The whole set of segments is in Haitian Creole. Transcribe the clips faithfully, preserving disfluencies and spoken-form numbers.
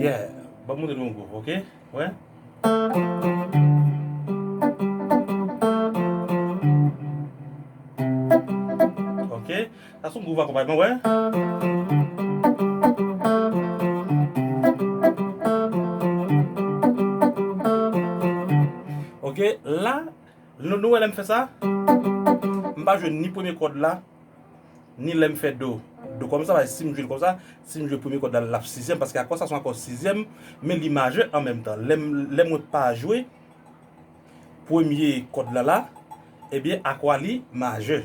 Yeah, ban m montre nou yon gwouv, ok? Wè. Ok. Sa se yon gwouv akonpayman, wè. Ok, la, nou, nou wè lè m fè sa, m pa jwe ni premye kòd la, ni lè m fè do. Do kòmsa, paske si m jwe l kòmsa, si m jwe premye kòd la, l ap sizyèm, paske akò sa se yon akò sizyèm, men li majè an menm tan. Lè m, lè mwen pa jwe premye kòd la la, ebyen, akò a li majè.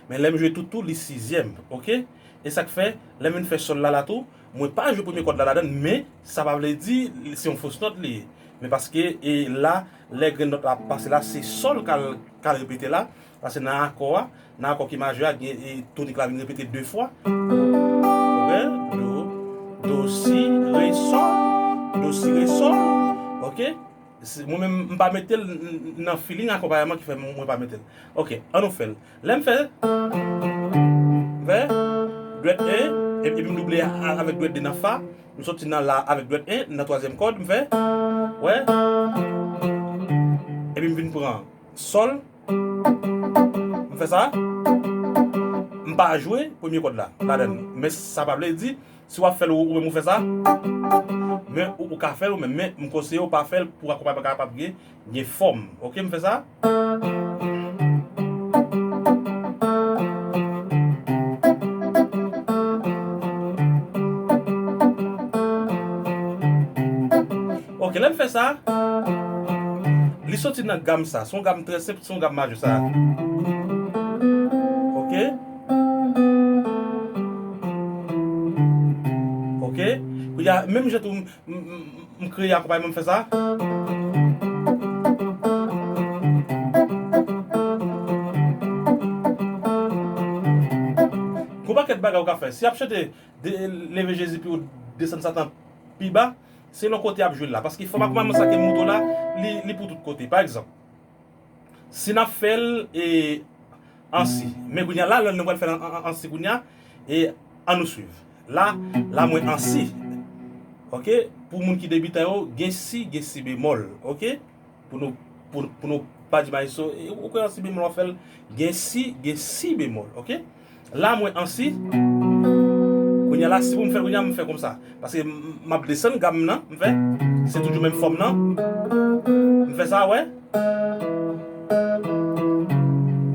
Men lè m jwe tout tou, li sizyèm, ok? E sa k fè, lè m vin fè sòl la la tou, mwen pa jwe premye kòd la ladan l, men sa pa vle di se yon fos nòt li ye. Men paske, e la, lè grenn nòt la ap pase la, se sòl k al, k al repete la, paske nan akò a, nan akò ki majè a, gen, e, tonik la vin repete de fwa. Ok? Do, do, si, re, sòl. Do, si, re, sòl. Ok? Se, mwen menm, m pa mete l n-, n-, nan feeling akonpayman ki fè mwen pa mete l. Ok, an nou fè l. Lè m fè, m fè dwèt en, epi m double a, a, avèk dwèt de nan fa, m soti nan la avèk dwèt en, nan twazyèm kòd, m fè, wè, epi m vin pran sòl, m fè sa, m pa jwe premye kòd la, ladan l. Men sa pa vle di, si w ap fè l ou, ou menm ou fè sa, men ou, ou ka fè l ou menm, men m konseye w pa fè l pou akonpayman kapab gen, gen fòm. Ok, m fè sa. Ok, lè m fè sa, li soti nan gam sa. Se yon gam trè senp, se yon gam majè sa. Ok. Ok. Kounye a, menm jan tou, m, m, m, m kreye akonpayman, m fè sa. Gon pakèt bagay ou ka fè. Si y ap chante de, leve Jezi pi wo, desann Satan pi ba, selon kote y ap jwe l la. Paske fòm akonpayman sa ke m montre w la, li, li pou tout kote. Pa egzanp, si n ap fè l, e, an si. Men kounye a la, lè nou pral fè l an, an, an si kounye a, e, an nou swiv. La, la mwen an si. Ok? Pou moun ki debitan yo, gen si, gen si bemòl. Ok? Pou nou, pou, pou nou pa di maestro, e, ou kwè an si bemòl w ap fè l, gen si, gen si bemòl. Ok? La, mwen an si. Kounye a la, si pou m fè l kounye a, m fè konsa. Paske m, m ap desann gam nan, m fè. Se toujou menm fòm nan. M fè sa, wè.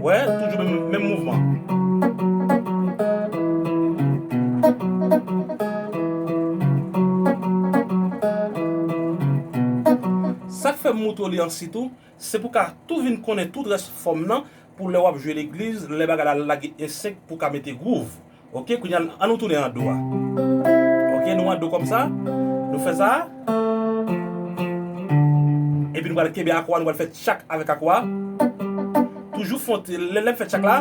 Wè, toujou menm, menm mouvman. Sa k fè m montre w li an si tou, se pou w ka tou vin konnen tout rès fòm nan, pou lè w ap jwe legliz, lè bagay la lage en senk, pou w ka mete gwouv. Ok, kounye a, an nou tounen an do a. Ok, nou an do konsa, nou fè sa. Epi nou pral kenbe akò a, nou pral fè tchak avèk akò a. Toujou fè yon ti, lè, lè m fè tchak la,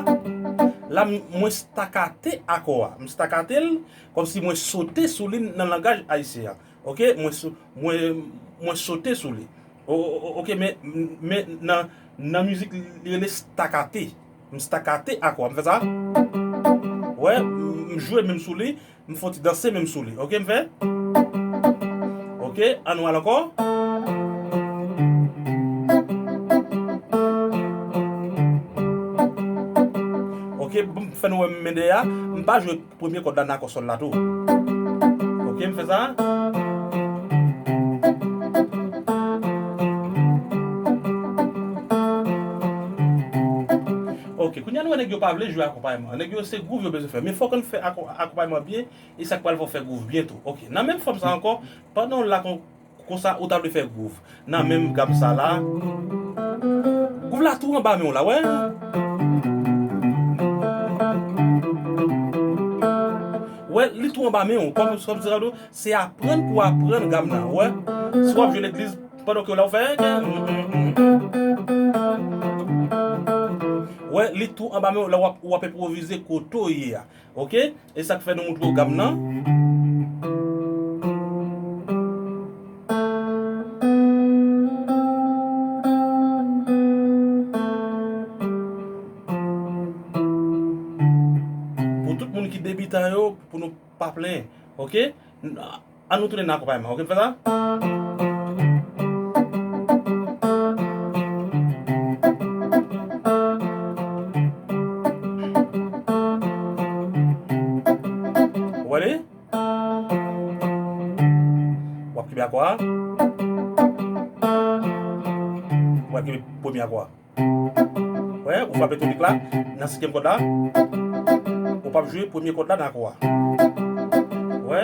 la m, mwen stakate akò a. M stakate l, kòmsi mwen sote sou li nan langaj ayisyen an. Ok, mwen so-, mwen, mwen sote sou li. O, o, o, ok, men, men nan, nan mizik, li rele stakate. M stakate akò a. M fè sa. Wè, m, m jwe menm sou li. M fè yon ti danse menm sou li. Ok, m fè. Ok, an nou al ankò. Ok, m fè nou wè m men dèyè a. M pa jwe premye kòd la nan akò sòl la tou. Ok, m fè sa. Ok, kounye a nou wè nèg yo pa vle jwe akonpayman. Nèg yo se gwouv yo bezwen fè. Men fòk ann fè ako-, akonpayman byen, e sa k pral fè w fè gwouv byen tou. Ok, nan menm fòm sa ankò, pandan w la kon, konsa ou ta vle fè gwouv. Nan menm gam sa la. Gwouv la tou anba men w la, wè. Wè, li tou anba men w. Kòm, kòm se sa w di, se aprann pou w aprann gam nan, wè. Si w ap jwe legliz, pandan ke w la w fè, wè, li tou anba men w, lè w ap, w ap enpwovize kote w ye a. Ok? E sa k fè nou montre w gam nan. Pou tout moun ki debitan yo, pou nou pa plenyen. Ok? N-, An nou tounen nan akonpayman, oke, m fè sa? Ou wè li? W ap kenbe akò a. W ap kenbe premye akò a. Wè, ou frape tonik la nan senkyèm kòd la. Ou p ap jwe premye kòd la nan akò a. Wè.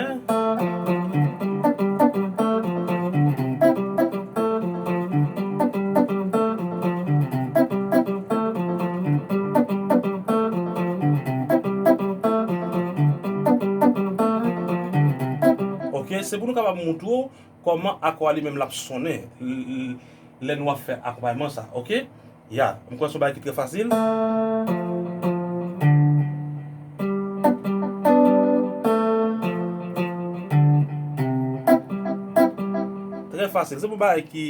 Oke, se pou nou kapab montre w kòman akò a li menm l ap sonnen l- l- lè nou ap fè akonpayman sa, oke? Ya, m kwè se yon bagay ki trè fasil. Trè fasil, se pa yon bagay ki,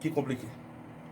ki konplike.